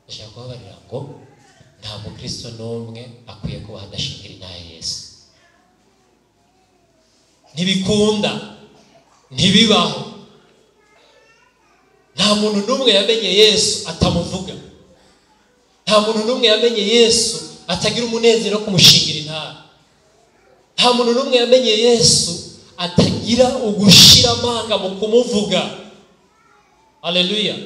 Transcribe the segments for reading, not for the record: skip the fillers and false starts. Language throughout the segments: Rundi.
Ndashaka kubabarira ngo nta mukristo n'umwe akwiye kuba adashingira intahe Yesu. Ntibikunda, ntibibaho. Nta muntu n'umwe yamenye Yesu atamuvuga. Nta muntu n'umwe yamenye Yesu atagira umunezero wo kumushingira intahe. Nta muntu n'umwe yamenye Yesu atagira ugushira amanga mu kumuvuga. Haleluya.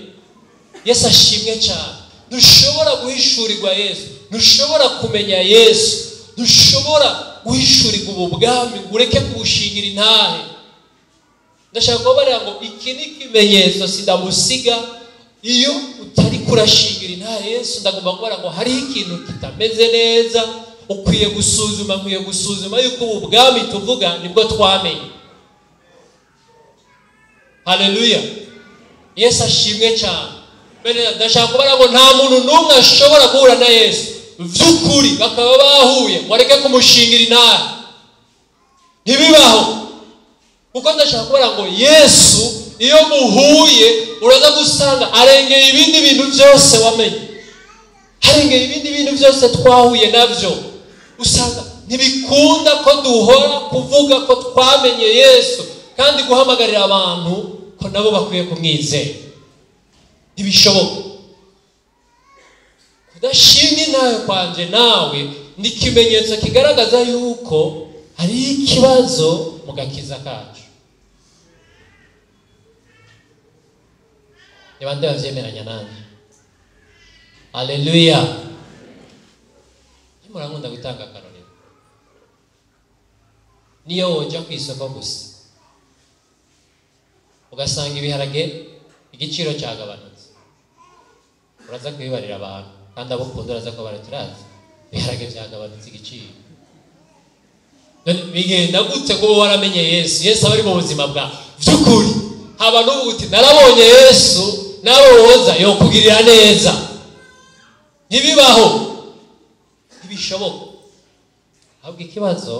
Yesu ashimwe cyane. Ntushobora guhishurirwa Yesu, ntushobora kumenya Yesu, ntushobora guhishurirwa ubu bwami ngo ureke kubushingira intahe. Ndashaka kubabarira ngo iki ni ikimenyetso sindamusiga. Iyo utari kurashingira intahe Yesu, ndagomba kubara ngo hariho ikintu kitameze neza, ukwiye gusuzuma, nkwiye gusuzuma yuko ubu bwami tuvuga nibwo twamenye. Haleluya. Yesu ashimwe cyane. Ndashaka kubara ngo nta muntu n'umwe ashobora guhura na Yesu vy'ukuri bakaba bahuye ngo areke kumushingira intahe. Ntibibaho. Kuko ndashaka kubara ngo Yesu iyo muhuye uraza gusanga arengeye ibindi bintu byose wamenye, arengeye ibindi bintu byose twahuye navyo. Usanga ntibikunda ko duhora kuvuga ko twamenye Yesu kandi guhamagarira abantu ko nabo bakwiye kumwizera. Ntibishoboka. Kudashinga intahe kwanje nawe ni ikimenyetso kigaragaza yuko hari ikibazo mu gakiza kacu. Ni bande bavyemeranya nanjye? Haleluya. Murankunda gutanga akarorero. Niyo woja ku isoko gusa ugasanga ibiharage igiciro cyagabanutse, uraza kubibarira abantu kandi abo ukunda uraza kubarira turazi ibiharage byagabanutse igiciro. Bigenda gute kuba waramenye Yesu? Yesu aba ari mu buzima bwawe by'ukuri. Haba n'ubu uti narabonye Yesu, nawe woza yokugirira neza. Ntibibaho, ntibishoboka. Ahubwo ikibazo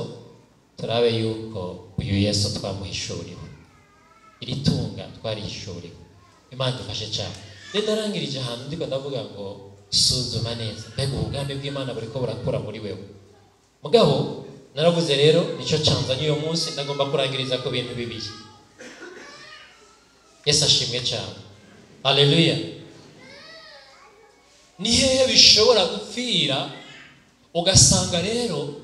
turabe yuko uyu Yesu twamuhishuriwe, iri tunga twarihishuriwe. Imana idufashe cyane. Rero narangirije ahantu ndiko ndavuga ngo suzuma neza, mbega ubwami bw'Imana buriko burakura muri wewe. Mugabo naravuze rero nicyo canzanye uyu munsi, ndagomba kurangiriza ku bintu bibiri. Yesu ashimwe cyane. Haleluya. Ni hehe bishobora gupfira ugasanga rero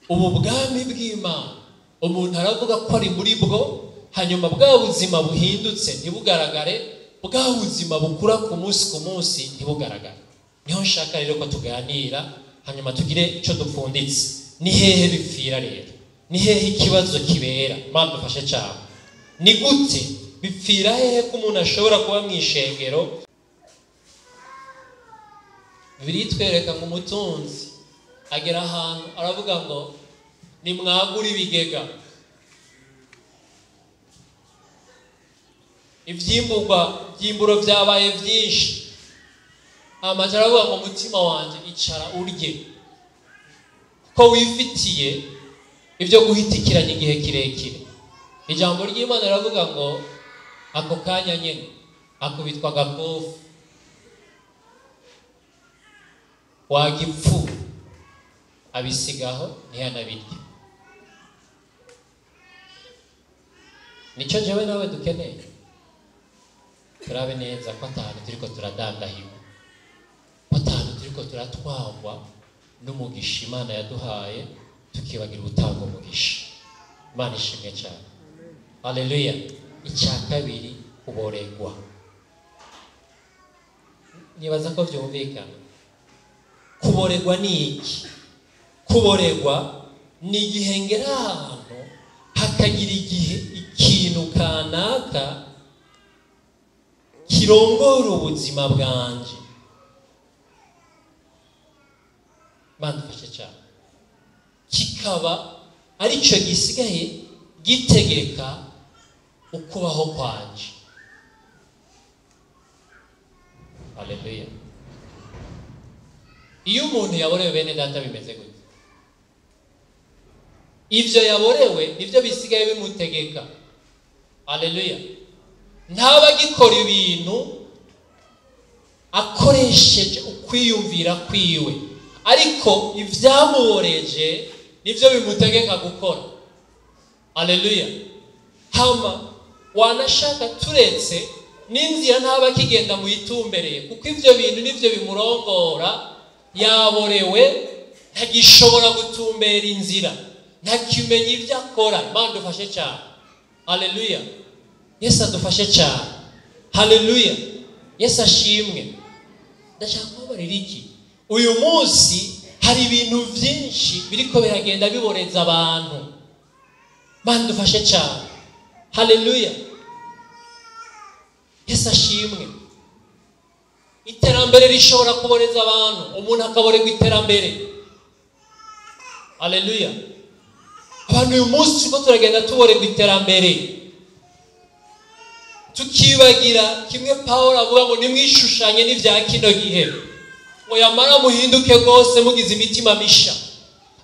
ubu bwami bw'Imana umuntu aravuga ko ari muri bwo, hanyuma bwa buzima buhindutse ntibugaragare, bwa buzima bukura ku munsi ku munsi ntibugaragare. Niho nshaka rero ko tuganira hanyuma tugire icyo dupfunditse. Ni hehe bipfira rero? Ni hehe ikibazo kibera? Imana idufashe cyane. Ni gute bipfira hehe ko umuntu ashobora kuba mu ishengero? Bibiliya itwereka ngo umutunzi agera ahantu aravuga ngo nimwagure ibigega, ivyimburwa byimburo byabaye byinshi. Amaze aravuga ngo mutima wanje icara urye, kuko wifitiye ibyo guhitikiranya igihe kirekire. Ijambo ry'Imana riravuga ngo ako kanya nyene akubitwa agakofu wagipfu abisigaho ntiyanabirya. Nicyo jewe nawe dukeneye. Turabe neza ko atahantu turiko turadandahirwa, ko atahantu turiko turatwagwa n'umugisha Imana yaduhaye, tukibagira gutanga umugisha. Imana ishimwe cyane. Haleluya. Icya kabiri, kuboregwa. Nibaza ko byumvikana. Kuboregwa ni iki? Kuboregwa ni igihe ngera ahantu hakagira igihe ikintu kanaka kirongora ubuzima bwanje. Bandufashe cyane. Kikaba aricyo gisigaye gitegeka ukubaho kwanje. Haleluya. Iyo umuntu yaborewe bene data bimeze gute? Ivyo yaborewe nivyo bisigaye bimutegeka. Haleluya. Ntaba agikora ibintu akoresheje Ukwiyumvira kwiwe, ariko ibyamuboreje nibyo bimutegeka gukora. Haleluya. Hama wanashaka turetse n'inzira ntaba akigenda mu yitumbereye, kuko ibyo bintu nibyo bimurongora. Yaborewe, ntagishobora gutumbera inzira, ntakimenya ibyo akora. Imana dufashe cyane. Haleluya. Yesu adufashe cyane. Haleluya. Yesu ashimwe. Ndashaka kubabarira iki? Uyu munsi hari ibintu byinshi biriko biragenda biboreza abantu. Imana dufashe cyane. Haleluya. Yesu ashimwe. Iterambere rishobora kuboreza abantu, umuntu akaborerwa iterambere. Haleluya. Abantu uyu munsi turiko turagenda tuborerwa iterambere, tukibagira kimwe Pawulo avuga ngo nimwishushanye n'ivya kino gihe, ngo yamara muhinduke rwose mugize imitima misha.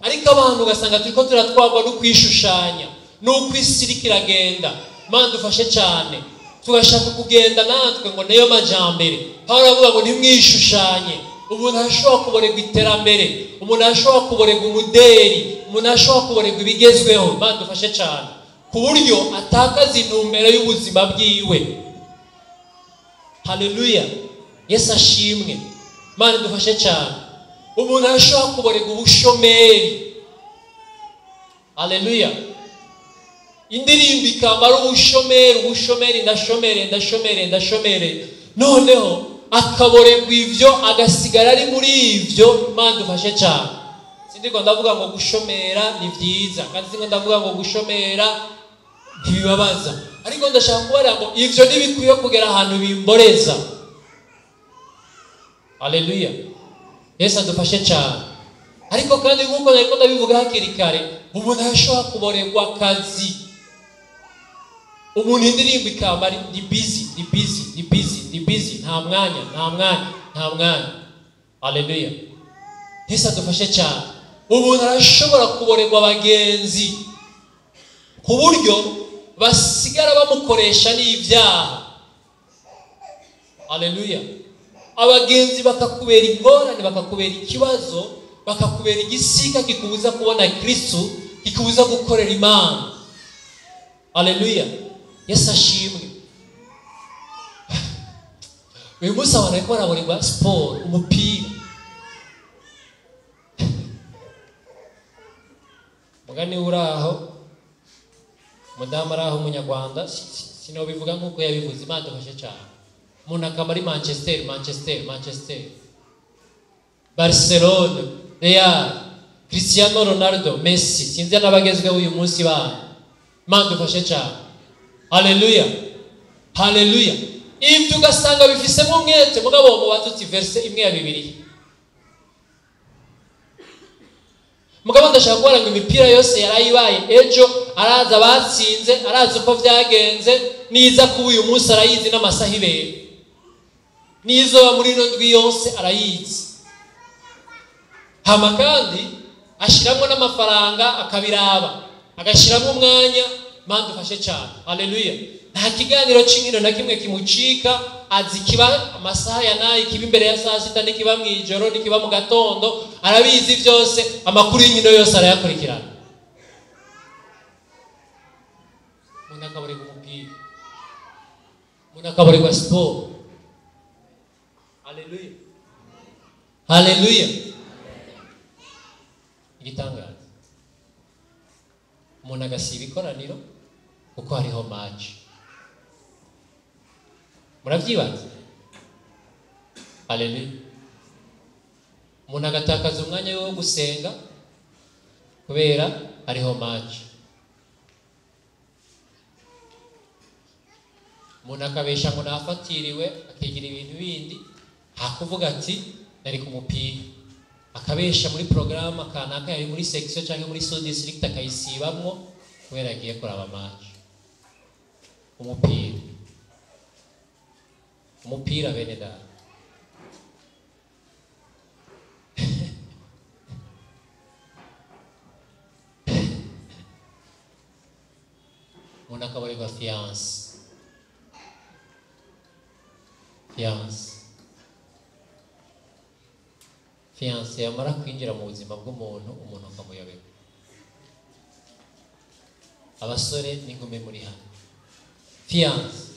Ariko abantu ugasanga turiko turatwarwa no kwishushanya n'uko isi iriko iragenda. Imana dufashe cyane. Tugashaka kugenda natwe ngo niyo majambere. Pawulo avuga ngo ntimwishushanye. Umuntu ashobora kuborerwa iterambere, umuntu ashobora kuborerwa umuderi, umuntu ashobora kuborerwa ibigezweho. Imana dufashe cyane, ku buryo atakaza intumbero y'ubuzima bwiwe. Haleluya. Yesu ashimwe. Imana dufashe cyane. Umuntu ashobora kuborerwa ubushomeri. Haleluya. Indirimbo ikambara ubushomeri, ubushomeri, ndashomere, ndashomere, ndashomere. Noneho akaborerwa ivyo, agasigara ari muri ivyo. Imana dufashe cyane. Sindiko ndavuga ngo gushomera ni vyiza, kandi sindiko ndavuga ngo gushomera ntibibabaza, ariko ndashaka kubara ngo ivyo ntibikwiye kugera ahantu bimboreza. Haleluya. Yesu adufashe cyane. Ariko kandi nk'uko nariko ndabivuga hakiri kare, umuntu arashobora kuborerwa akazi. Umuntu indirimbo ikaba ari ni busy, ni busy, ni busy, ni busy, nta mwanya, nta mwanya, nta mwanya. Haleluya. Yesu adufashe cyane. Umuntu arashobora kuborerwa abagenzi ku buryo basigara bamukoresha n'ibyaha. Haleluya. Abagenzi bakakubera ingorane, bakakubera ikibazo, bakakubera igisika kikubuza kubona Kristo, kikubuza gukorera Imana. Haleluya. Yesu ashimwe. Uyu munsi abantu bariko baraborerwa siporo, umupira. Mugani uraho, mudamu araho umunyarwanda, sinobivuga nk'uko yabivuze. Imana idufashe cyane. Umuntu akaba ari Manchester, Manchester, Manchester, Barcelona, Real, Cristiano Ronaldo, Messi, sinzi n'abagezweho uyu munsi bana. Imana idufashe cyane. Haleluya. Haleluya. Ibyo ugasanga bifisemo umwete, mugabo mubaza uti verse imwe ya Bibiliya. Mugabo ndashaka kubara ngo imipira yose yarayibaye ejo, araza batsinze, araza uko vyagenze, niza kuba uyu munsi arayizi n'amasaha ibere, nizoba muri ino ndwi yose arayizi. Hama kandi ashiramwo n'amafaranga akabiraba, agashiramwo umwanya. Imana dufashe cyane. Haleluya. Nta kiganiro c'inkino na kimwe kimucika, azi kiba amasaha ya nayi, kiba imbere ya saa sita, n'ikiba mw'ijoro, n'ikiba mu gatondo, arabizi byose, amakuru y'inkino yose arayakurikirana. Umuntu akaborerwa umupira, umuntu akaborerwa siporo. Haleluya. Haleluya. Igitangaza, umuntu agasiba ikoraniro kuko hariho match. Muravyibaza? Haleluya. Umuntu agatakaza umwanya wo gusenga kubera hariho match. Umuntu akabesha ngo nafatiriwe, akigira ibintu bindi, hakuvuga ati nari ku mupira, akabesha muri programme kanaka yari muri section cyangwa muri sous district akayisibamwo kubera agiye kuraba match. Umupira, umupira bene data. Umuntu akaborerwa fiance, fiance. Fiancé yamara kwinjira mu buzima bw'umuntu, umuntu akamuyobeka. Abasore n'inkumi muri hano, fiancé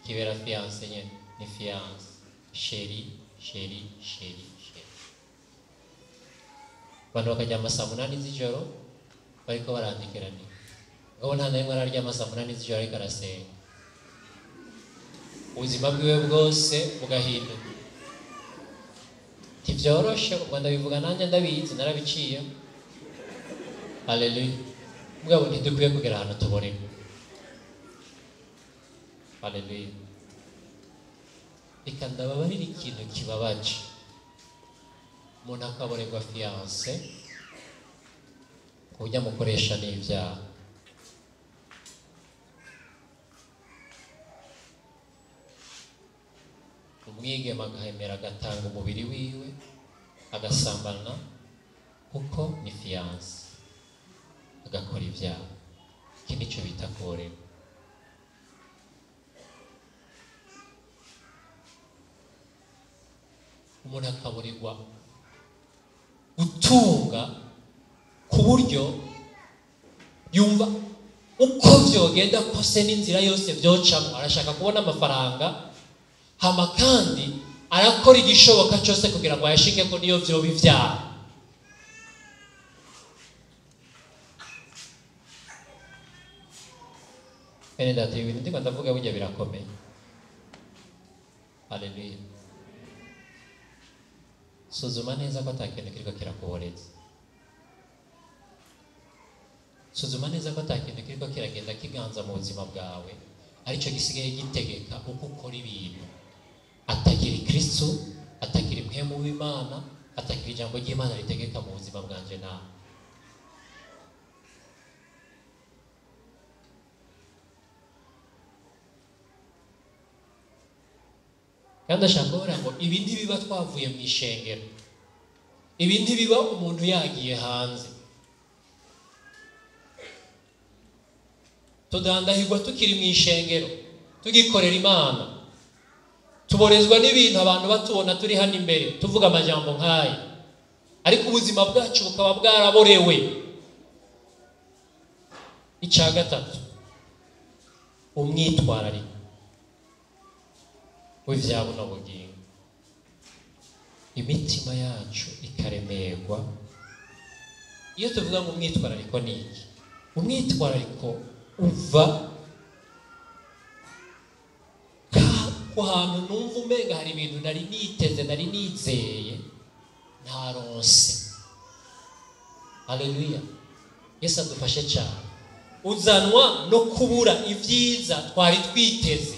kibera fiancé nyene ni fiancé, chéri, chéri, chéri, chéri. Abantu bakaryama saa 8 z'ijoro bariko barandikiranira, ngabo nta na rimwe araryama saa 8 z'ijoro ariko arasenga. Ubuzima bwiwe bwose bugahinduka. Ntivyoroshe, ubwo ndabivuga nanjye ndabizi, narabiciye. Haleluya. Mugabo ntidukwiye kugera ahantu tuboreka. Haleluya. Reka ndababarira ikintu kibabaje. Umuntu akaborerwa fiancé ku buryo amukoresha n'ibyaha. Umwigeme agahemera agatanga umubiri wiwe agasambana kuko ni fiancé, agakora ibyaha. Iki nicyo bita kuborerwa. Umuntu akaburirwa gutunga ku buryo yumva uko vyogenda kose n'inzira yose vyocamwo arashaka kubona amafaranga, hama kandi arakora igishoboka cyose kugira ngo ayashike ko niyo vyoba ivyaha. Bene data, ibintu ndiko ndavuga burya birakomeye. Haleluya. Suzuma neza ko ata kintu kiriko kirakuboreza. Suzuma neza ko ata kintu kiriko kiragenda kiganza mu buzima bwawe, aricyo gisigaye gitegeka uko ukora ibintu. Atakiri Kristo, atakiri mpwemu w'Imana, atakiri ijambo ry'Imana ritegeka mu buzima bwanje nawe. Kandi ashaka kuvuga ngo ibi ntibiba twavuye mu ishengero, ibi ntibiba umuntu yagiye hanze. Tudandahirwa tukiri mu ishengero, tugikorera Imana, tuborezwa n'ibintu abantu batubona turi hano imbere tuvuga amajambo nk'aya, ariko ubuzima bwacu bukaba bwaraborewe. Icya gatatu, umwitwarariko w'ivya buno bugingo. Imitima yacu ikaremerwa. Iyo tuvuga ngo umwitwarariko ni iki? Umwitwarariko uva ku hantu numva umenga hari ibintu nari niteze, nari nizeye, ntaronse. Haleluya. Yesu adufashe cyane. Uzanwa no kubura ibyiza twari twiteze.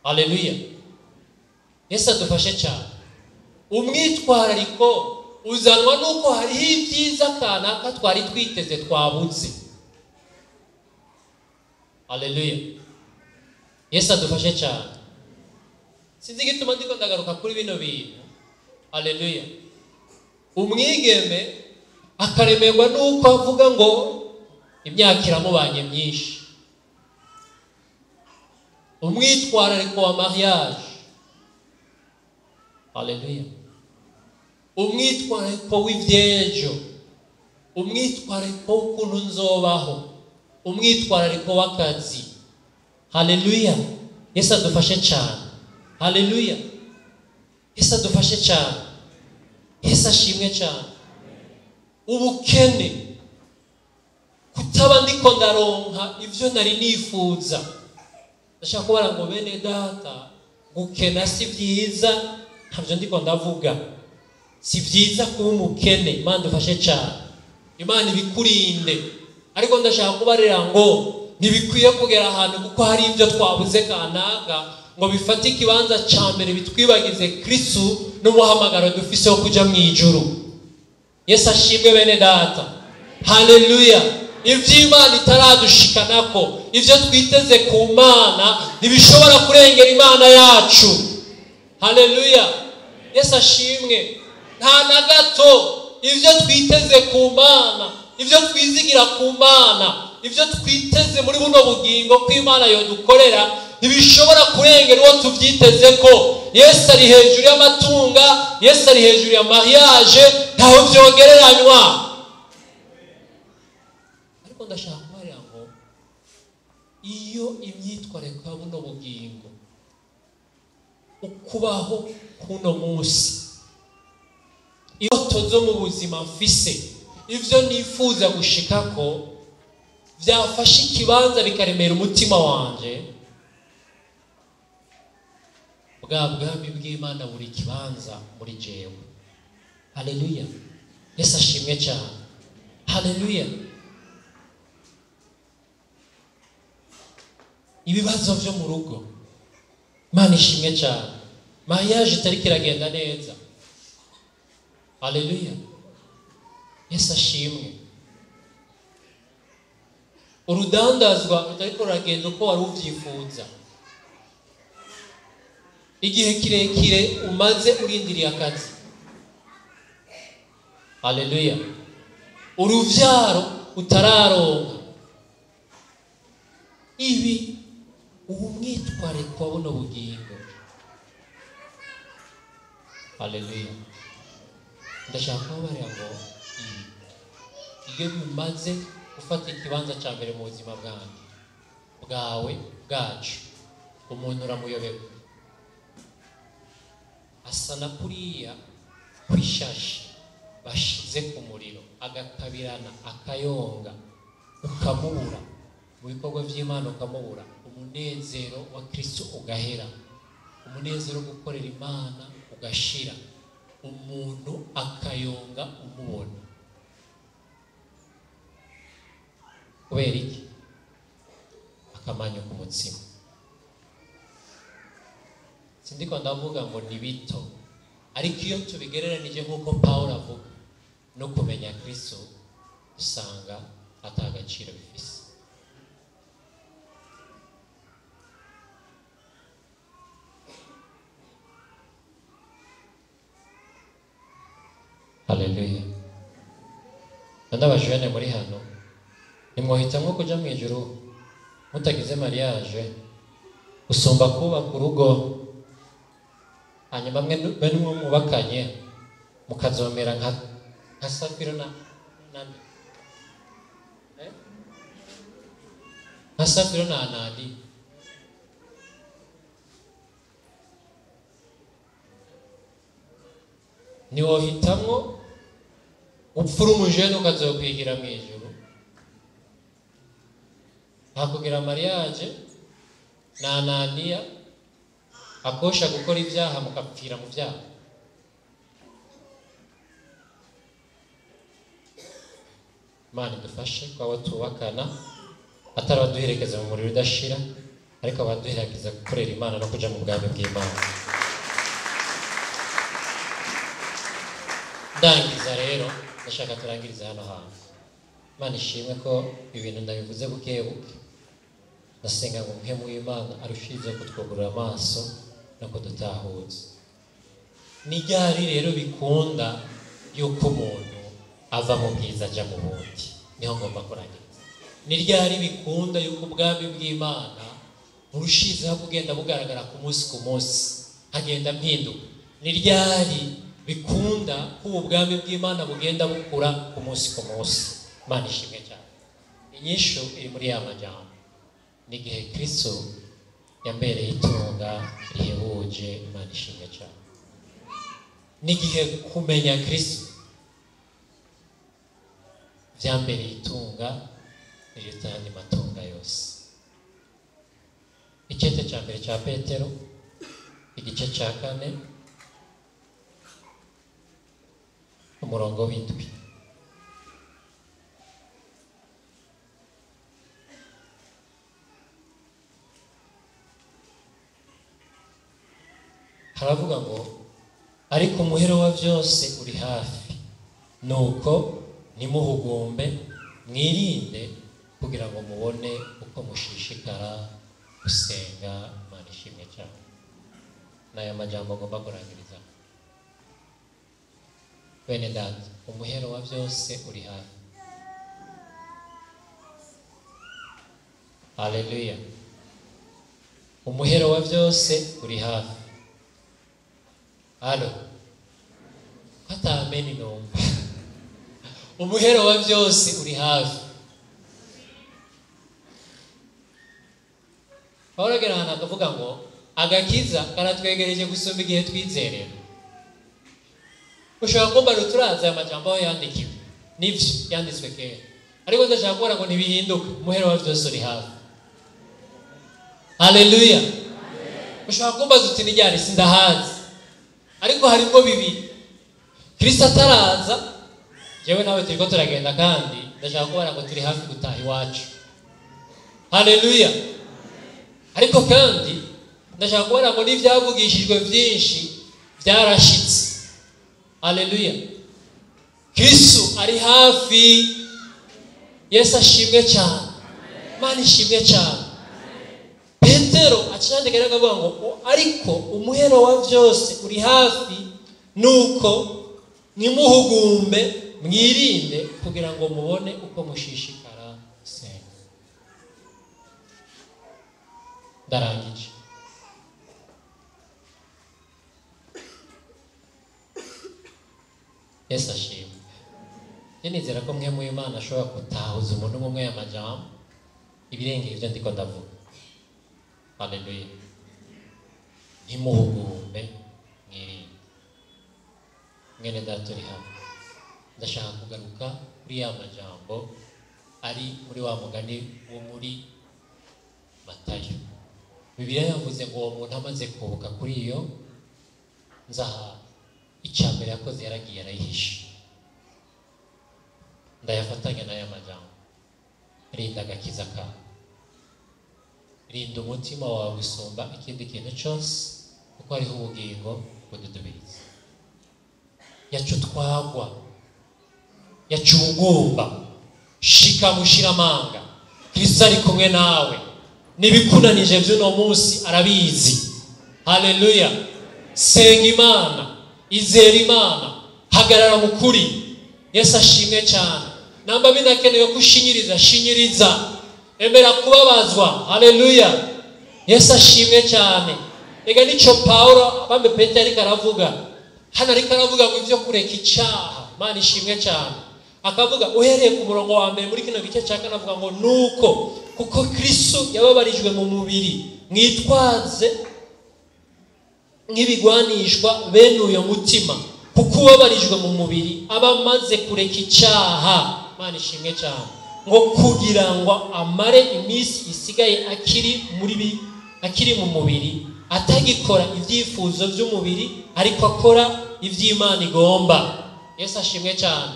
Haleluya. Yesu adufashe cyane. Umwitwarariko uzanwa nuko hariho ibyiza kanaka twari twiteze twabuze. Haleluya. Yesu adufashe cyane. Sinzi igituma ndiko ndagaruka kuri bino bintu. Haleluya. Umwigeme akaremerwa nuko avuga ngo imyaka iramubanye myinshi. Umwitwarariko wa mariage. Haleluya. Umwitwarariko w'ivyejo, umwitwarariko w'ukuntu nzobaho, umwitwarariko w'akazi. Haleluya. Yesu adufashe cyane. Haleluya. Yesu adufashe cyane. Yesu ashimwe cyane. Ubukene, kutaba ndiko ndaronka ivyo nari nifuza. Ndashaka kubara ngo bene data, gukena si byiza, ntabyo ndiko ndavuga. Si byiza kuba umukene, Imana idufashe cyane, Imana ibikurinde. Ariko ndashaka kubarira ngo ntibikwiye kugera ahantu kuko hari ibyo twabuze kanaka ngo bifate ikibanza cya mbere bitwibagize Kristo n'umuhamagaro dufise wo kuja mu ijuru. Yesu ashimwe bene data. Haleluya. Ivy'Imana itaradushikanako, ivyo twiteze ku Mana ntibishobora kurengera Imana yacu. Haleluya. Yesu ashimwe. Nta na gato ivyo twiteze ku Mana, ivyo twizigira ku Mana, ivyo twiteze muri buno bugingo ko Imana yodukorera ntibishobora kurengera uwo tubyiteze ko. Yesu ari hejuru y'amatunga, Yesu ari hejuru ya mariage, ntaho byogereranywa. Ariko ndashaka kubarira ngo iyo imyitwarire ya buno bugingo, ukubaho kuno munsi, indoto zo mu buzima mfise, ivyo nifuza gushikako byafashe ikibanza bikaremera umutima wanje, bwa bwami bw'Imana buri kibanza muri jewe. Haleluya, Yesu ashimwe cyane. Haleluya. Ibibazo byo mu rugo, Imana ishimwe cyane. Mariage itariko iragenda neza. Haleluya, Yesu ashimwe. Urudandazwa rutariko ruragenda uko wari uvyifuza, igihe kirekire umaze urindiriye akazi. Haleluya. Uruvyaro utararonka. Ibi ubu mwitwariko wa buno bugingo. Haleluya. Ndashaka kubabarira ngo ibi iyo bimaze gufata ikibanza cya mbere mu buzima bwanjye, bwawe, bwacu, umuntu uramuyoberwa, asa na kuriya kwishashi bashize ku muriro, agakabirana, akayonga, ukamubura mu bikorwa by'Imana, ukamubura, umunezero wa Kristo ugahera, umunezero wo gukorera Imana ugashira, umuntu akayonga umubona. Kubera iki? Akamanyu ku mutsima. Sindiko ndavuga ngo ni bito, ariko iyo tubigereranije nk'uko Pawulo avuga no kumenya Kristo, usanga ata gaciro bifise. Haleluya. Ndabajene muri hano, nimwohitamwo kuja mu ijuru mutagize mariage, usumba kubaka urugo, hanyuma mwe n'uwo mwubakanye mukazomera nka Safiro na nande, nka Safiro na Anani. Niwohitamwo upfura umujene ukazokwigira mu ijuru, hakugira mariage na Ananiya akosha gukora ibyaha mukapfira mu byaha. Imana idufashe ko abo tubakana atari abaduherekeza mu muriro udashira, ariko abaduherekeza gukorera Imana no kuja mu bwami bw'Imana. Ndangiza rero, ndashaka turangirize hano hantu. Imana ishimwe ko ibintu ndabivuze buke buke. Ndasenga ngo umuhemu w'Imana arushirize kutwugurura amaso no kudutahuza. Ni ryari rero bikunda yuko umuntu ava mu bwiza aja mu bundi? Niho ngomba kurangiriza. Ni ryari bikunda yuko ubwami bw'Imana burushizeho kugenda bugaragara ku munsi ku munsi, hagenda mpinduka? Ni ryari bikunda ko ubwami bw'Imana bugenda bukura ku munsi ku munsi? Imana ishimwe cyane. Inyishu iri muri ya majambo: n'igihe Kristo yambereye itunga rihebuje. Imana ishimwe cyane. N'igihe kumenya Kristo byambereye itunga riruta ayandi matunga yose. Igice cya mbere cya Petero, igice cya 4, umurongo w'7. Haravuga ngo ariko umuhero wa byose uri hafi, nuko ntimuhugumbe, mwirinde kugira ngo mubone uko mushishikara gusenga. Imana ishimwe cyane. N'aya majambo ngomba kurangiriza. Bene data, umuhero wa byose uri hafi. Haleluya. Umuhero wa byose uri hafi. Alo, atameni numva. Umuhero wa byose uri hafi. Pawulo agera ahantu akavuga ngo agakiza karatwegereje gusumba igihe twizerera. Ushobora kumbara uturaza aya majambo aho yandikiwe, nivyo yanditswe kera, ariko ndashaka kubona ngo ntibihinduka. Umuhero wa byose uri hafi. Haleluya. Ushobora kumbaza uti ni ryari? Sindahazi, ariko harimo bibiri. Kristo ataraza, jewe nawe turiko turagenda, kandi ndashaka kubona ngo turi hafi gutaha iwacu. Haleluya. Ariko kandi ndashaka kubona ngo n'ivyavugishijwe byinshi byarashitse. Haleluya. Kristo ari hafi. Yesu ashimwe cyane. Imana ishimwe cyane. Petero acandika akavuga ngo ariko umuhero wa byose uri hafi, nuko nimuhugumbe mwirinde kugira ngo mubone uko mushishikara gusenga. Ndarangije. Yesu ashimwe. Nizera ko mwe mu Imana ashobora gutahuza umuntu umwe y'amajambo ibirengeye ibyo ndiko ndavuga. Haleluya. Ntimuhugumbe mwirinde. Mwene data uri hano, ndashaka kugaruka kuri ya majambo ari muri wa mugani wo muri Matayo. Bibiliya yavuze ngo uwo muntu amaze kubuka kuri iyo nzaha, icya mbere yakoze yaragiye arayihisha. Ndayafatanya n'aya majambo: rinda agakiza kawe, rinda umutima wawe gusumba ikindi kintu cyose, kuko hariho ubugingo bududubiza. Yacutwagwa, yacugumba, shika mushiramanga. Kristo ari kumwe nawe, nibikunanije by'uno munsi arabizi. Haleluya. Senga Imana, izera Imana, hagarara mu kuri. Yesu ashimwe cyane. Namba binakenewe kushinyiriza, shinyiriza, emera kubabazwa. Haleluya. Yesu ashimwe cyane. Ega nico Paulo bambe Petero ariko aravuga hano, ariko aravuga ngo ivyo kureka icyaha. Imana ishimwe cyane. Akavuga uhereye ku murongo wa mbere muri kino gice cya kane, avuga ngo nuko kuko Kristo yababarijwe mu mubiri, mwitwaze nk'ibigwanishwa bene uyo mutima, kuko ubabarijwe mu mubiri aba amaze kureka icyaha. Imana ishimwe cyane. Ngo kugira ngo amare iminsi isigaye akiri mu mubiri, atagikora ibyifuzo by'umubiri, ariko akora iby'Imana igomba. Yesu ashimwe cyane.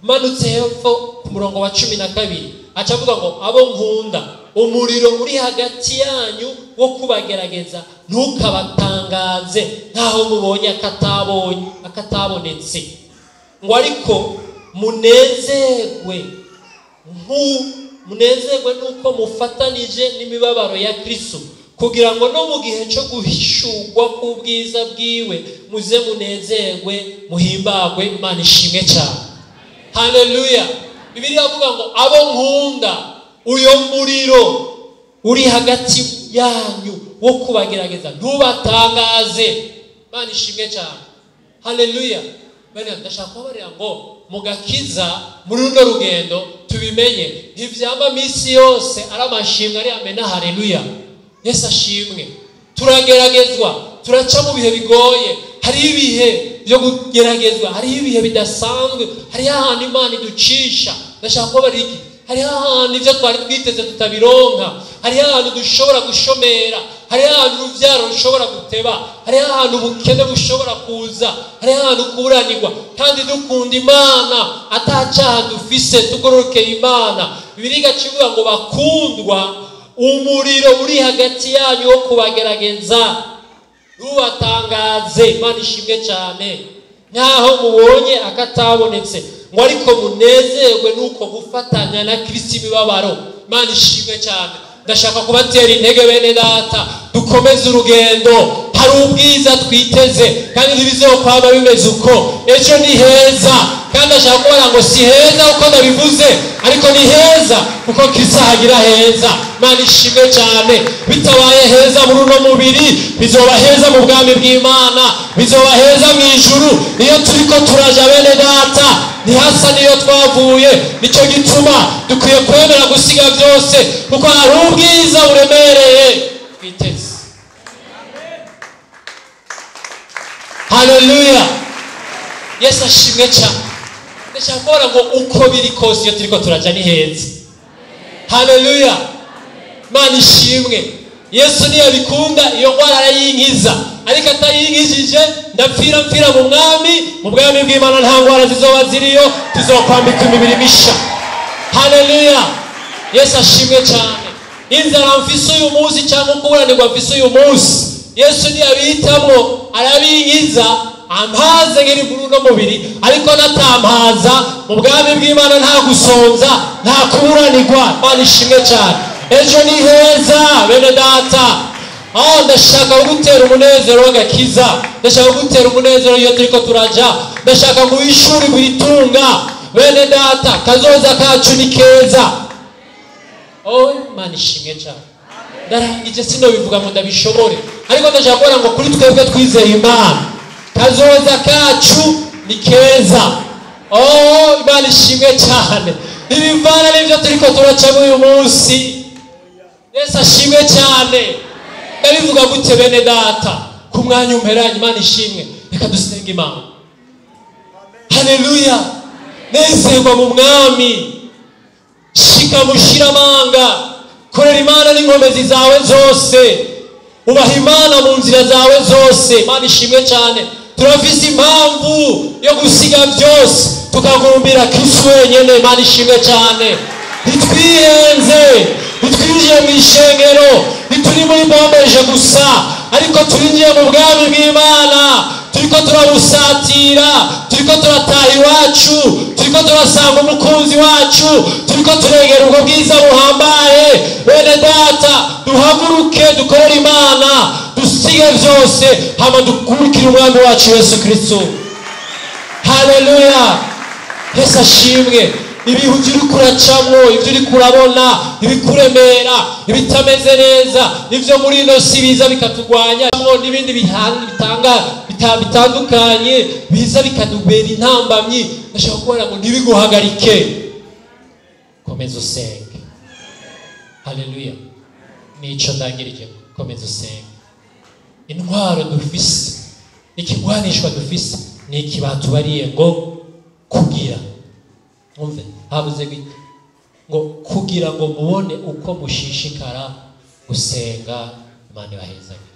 Manutse hepfo ku murongo wa 12 aca avuga ngo abo nkunda, umuriro uri hagati yanyu wo kubagerageza ntukabatangaze nkaho mubonye akatabonetse, ngo ariko munezerwe nuko mufatanije n'imibabaro ya Kristo, kugira ngo no mu gihe cyo guhishurwa k'ubwiza bwiwe muze munezerwe muhimbagwe. Imana ishimwe cyane. Haleluya. Bibiliya ivuga ngo abo nkunda, uyo muriro uri hagati yanyu wo kubagerageza ntubatangaze. Imana ishimwe cyane. Haleluya. Bene ndashaka kubabarira ngo mugakiza muri runo rugendo tubimenye, ntivyama misi yose ari amashimwe ari amena. Haleluya. Yesu ashimwe. Turageragezwa, turaca mu bihe bigoye, hari ibihe byo kugeragezwa, hari ibihe bidasanzwe, hari ahantu Imana iducisha. Ndashaka kubabarira iki: hari ahantu ibyo twari twiteze tutabironka, hari ahantu dushobora gushomera, hari ahantu urubyaro rushobora guteba, hari ahantu ubukene bushobora kuza, hari ahantu kuburanirwa. Kandi dukunda Imana, atacyaha dufise, tugororokeye Imana. Bibiliya igaca ngo bakundwa, umuriro uri hagati yanyu wo kubagerageza ntubatangaze. Imana ishimwe cyane. Nkaho mubonye akatabonetse, ngo ariko munezerwe nuko gufatanya na Kristo imibabaro. Imana ishimwe cyane. Ndashaka kubatera intege bene data, dukomeze urugendo. Hari ubwiza twiteze kandi ntibizokwama bimeze uko. Ejo ni heza, kandi ashaka kubona ngo si heza uko ndabivuze, ariko ni heza kuko Kristo ahagira heza. Imana ishimwe cyane. Bitabaye heza muri uno mubiri, bizoba heza mu bwami bw'Imana, bizoba heza mu ijuru. Iyo turiko turaja bene data, ntihasa niyo twavuye. Nicyo gituma dukwiye kwemera gusiga byose, kuko hari ubwiza buremereye twiteze. Haleluya, Yesu ashimwe cyane. Ndashaka kubona ngo uko biri kose iyo turiko turaja ni heza. Haleluya, Imana ishimwe. Yesu ntiyabikunda iyo ndwara arayinkiza, ariko atayinkijije ndapfira mpfira mu mwami. Mu bwami bw'Imana nta ndwara zizoba ziriyo, tuzokwambika imibiri misha. Haleluya, Yesu ashimwe cyane. Inzara mfise uyu munsi cyangwa ukuburanirwa mfise uyu munsi, Yesu ntiyabihitamwo arabinkiza, ampaze nkiri muri uno mubiri, ariko natampaza mu bwami bw'Imana nta gusonza, nta kuburanirwa. Imana ishimwe cyane. Ejo ni heza bene data. Ndashaka kugutera umunezero w'agakiza, ndashaka kugutera umunezero iyo turiko turaja, ndashaka guhishurirwa iritunga bene data. Kazoza kacu ni keza. Oh, Imana ishimwe cyane. Ndarangije sinobivuga ngo ndabishobore, ariko ndashaka kubona ngo kuri twebwe twizeye Imana, kazoza kacu ni keza. Oh, Imana ishimwe cyane. Ntibivana n'ibyo turiko turacamo uyu munsi. Yesu ashimwe cyane. Ndabivuga gute bene data? Ku mwanya umperanye, Imana ishimwe. Reka dusenge Imana. Haleluya. Nezerwa mu mwami, shika mushira amanga, korera Imana n'inkomezi zawe zose, ubaha Imana mu nzira zawe zose. Imana ishimwe cyane. Turafise impamvu yo gusiga byose tukagumbira Kristo wenyene. Imana ishimwe cyane. Ntitwihenze, ntitwinjiye mu ishengero, ntituri muri bombeje gusa, ariko turinjiye mu bwami bw'Imana. Turiko turabusatira, turiko turataha iwacu, turiko turasanga umukunzi wacu, turiko turegera ubwo bwiza buhambaye. Bene data, duhaguruke dukorere Imana, dusige byose hama dukurikire umwami wacu Yesu Kristo. Haleluya, Yesu ashimwe. Ibihu uri kuracamwo, ibyo uri kurabona, ibikuremera, ibitameze neza, nivyo muri ino si biza bikatugwanya, n'ibindi bitandukanye biza bikadubera intambamyi. Ndashaka kubona ngo ntibiguhagarike, komeza usenge. Haleluya, nico ndangirije. Komeza usenge. Intwaro dufise, ikigwanishwa dufise ni iki batubariye ngo kugira umve habuze ngo kugira ngo mubone uko mushishikara gusenga. Imana ibahezagire.